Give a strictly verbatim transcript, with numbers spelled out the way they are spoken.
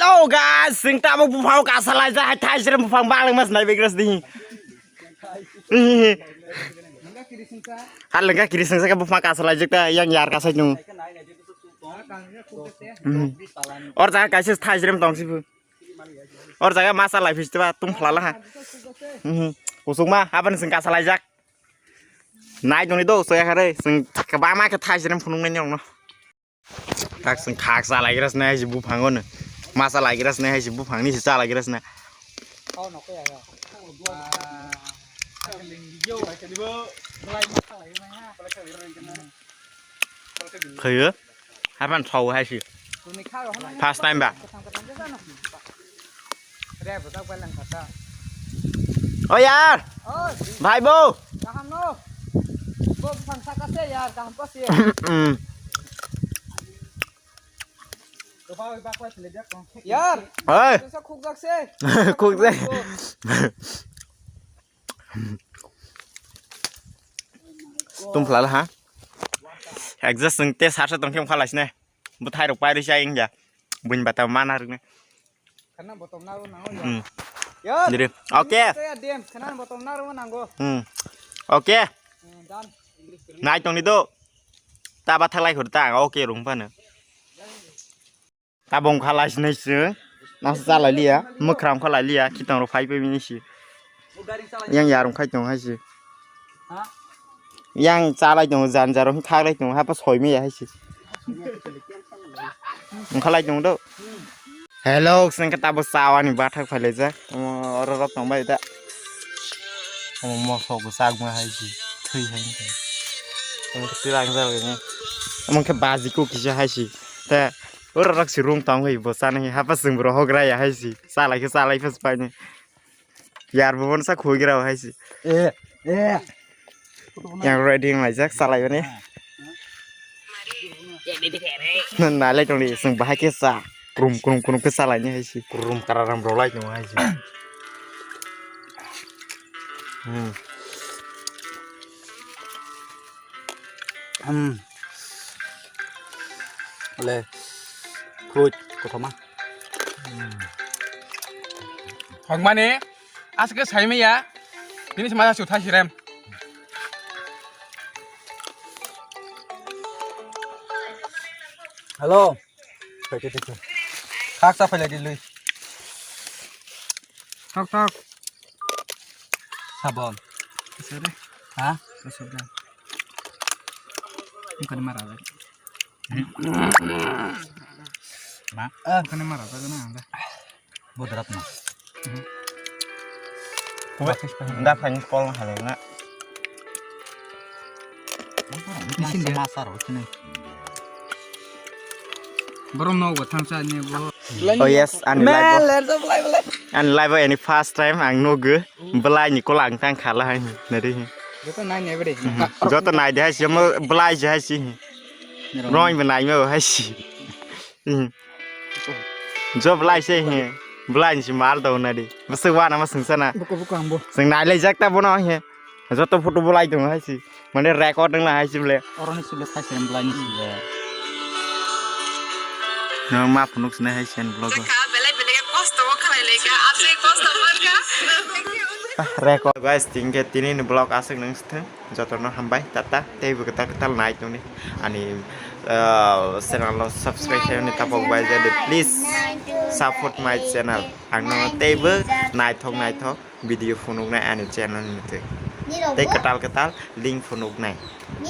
Hello guys, sing tabuk buphang kasalaijak, hai thaisrem buphang baleng mas nai begras di. Halengka kiri sing saka buphang kasalaijak ta yang yar kasai nung. Or jaga kaisa thaisrem tong sibu. Or jaga masa lai phis tiba tung phlala ha. Kusuk ma haban sing kasalaijak. Nai doni do soya khare sing kabama ke thaisrem phunung nai nong no. Tak sing khak sa lai gras nai si buphang no. Masa lai gras nai si buphang ni si sa lai gras na. Khayo. Hapan thau hai si. First time ba. O yaar. Bhai bo. Kaham no. Bo phang saka se yaar, kaham pa se. Yaar. Oi. Khuk jak se. Khuk jak. Tum phlala ha. Exhaust sing te sarsa tong khe khalai sine. Bwthai rok pairwi chai wngya. Buini bata mana rwknai. Khana botom narwi nango ya. Hmm. Ya. Diri. Okay. Ya, dem. Khana botom narwi nango. Hmm. Okay. Hmm, done. Nai tongni do. Ta ba thalai khur ta. Okay rung phano. Tabong khalai sinai se. Nasa chalai liya. Mwkhram khalai liya. Khitang rok phai phai bini si. Yang yarung khai tong hai si. Yang chalai tongo, jan jaro khaklai tongo, hapa soi maya hai se. Wngkhalai tongo do. Hello, sengkhe tabo chawani bathak phailaijak. Omo oro rok tongbai da. Omo mosok bo chakma hai se. Thwi hai wngkha. Omo khe twlang jalo ni. Omo khe baji ko kisa hai se. Te oro rok se rung tong hai bo chana hai hapa chwng bo rohok raya hai se. Chalai khe chalai phas paini. Yar bo bono sa khoi gra hai se. Eh, eh. Yang ready wng laijak salai bani. Nalai tong di sung bahai ke sa. Krum krum krum ke salai ni hai se. Krum kararam rok lai tong hai se. Hmm. Hmm. Le. Fruit kothoma. Hokmani, aske saimaya. Tini semasa suthai sirem. Hello. Khaksa phailai di lui. Thok thok. Sabon. Sorry. Ha? Sorry. Bukan marah lagi. Ma? Bukan marah lagi na anda. Bodrat na. Da phai call na halai na. Isin dia. Masa ro sini. Borok no go thangsa ni bo. Oh yes, ani live. Ani live ani first time ang nogo. Belai ni kola ang tang khala hai nari. Joto nai ne bede. Joto nai de hai si mo belai je hai si. Roi bo nai mo hai si. Jo belai se he. Belai ni si mal do nari. Bese wana ma sung sana. Buko buko ambo. Sung nai le jak ta bono he. Joto photo belai dong hai si. Mane record wng na hai si ble. Oroni si ble khai se belai ni si ble. No ma phunuk sne hai sen vlog. Kha belai belai kosto o khalai le ka. Ase kosto mar ka. Record guys, tingke tini ni vlog aswk nung sthwng. Jotono hambai tata tei bo kwtal kwtal nai tongni ani channel no subscribe khaimani tapok bai jadi please support my channel. Ang no tei bo naithok naithok video phunuknai ani channel ni twi tei kwtal kwtal link phunuknai.